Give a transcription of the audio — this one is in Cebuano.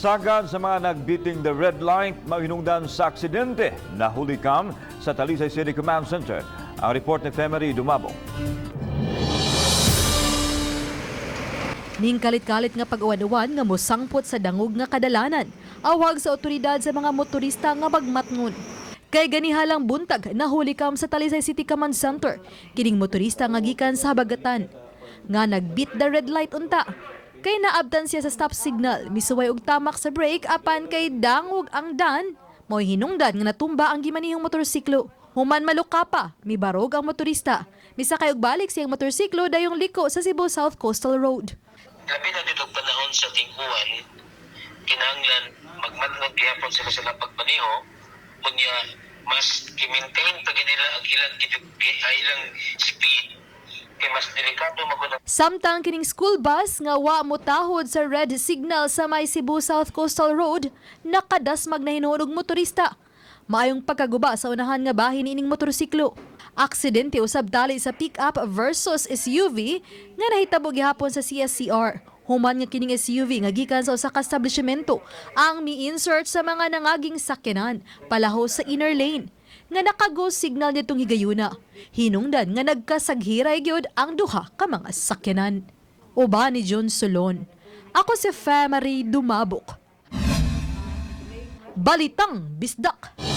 Sagad sa mga nag-beating the red light mahinungdan sa aksidente, nahuli kam sa Talisay City Command Center. Ang report ni Femery Dumabo. Ning kalit-kalit nga pag-uwan-uwan nga mosangpot sa dangog nga kadalanan. Awag sa otoridad sa mga motorista nga magmatngon. Kay ganihalang buntag, nahuli kam sa Talisay City Command Center kining motorista nga gikan sa Habagatan nga nag-beat the red light unta. Kay naabtan siya sa stop signal, misuway og tamak sa brake apan kay dangog ang dan, mo'y hinungdan nga natumba ang gimanihong motorsiklo. Human maluka pa, mibarog ang motorista. Misakay og balik siyang motorsiklo dayong liko sa Cebu South Coastal Road. Labi na dito panahon sa ting-uwan, kinahanglan magmatngon gihapon sila sa pagmaneho, unya mas gi-maintain pa gyud nila ang ilang ilang speed kay mas delikado maguna. Samtang kining school bus nga wa motahod sa red signal sa may Cebu South Coastal Road, nakadasmag na hinuon og motorista. Maayong pagkaguba sa unahan nga bahin ining motorsiklo. Aksidente usab tali sa pick-up versus SUV nga nahitabo gihapon sa CSCR. Human nga kining SUV nga gikan sa usa ka establishmento ang mi-insert sa mga nangaging sakyanan palaho sa inner lane nga nakago signal nitong higayuna. Hinungdan nga nagkasaghiray gyud ang duha ka mga sakyanan. Uban ni John Solon. Ako si Femery Dumabok. Balitang Bisdak.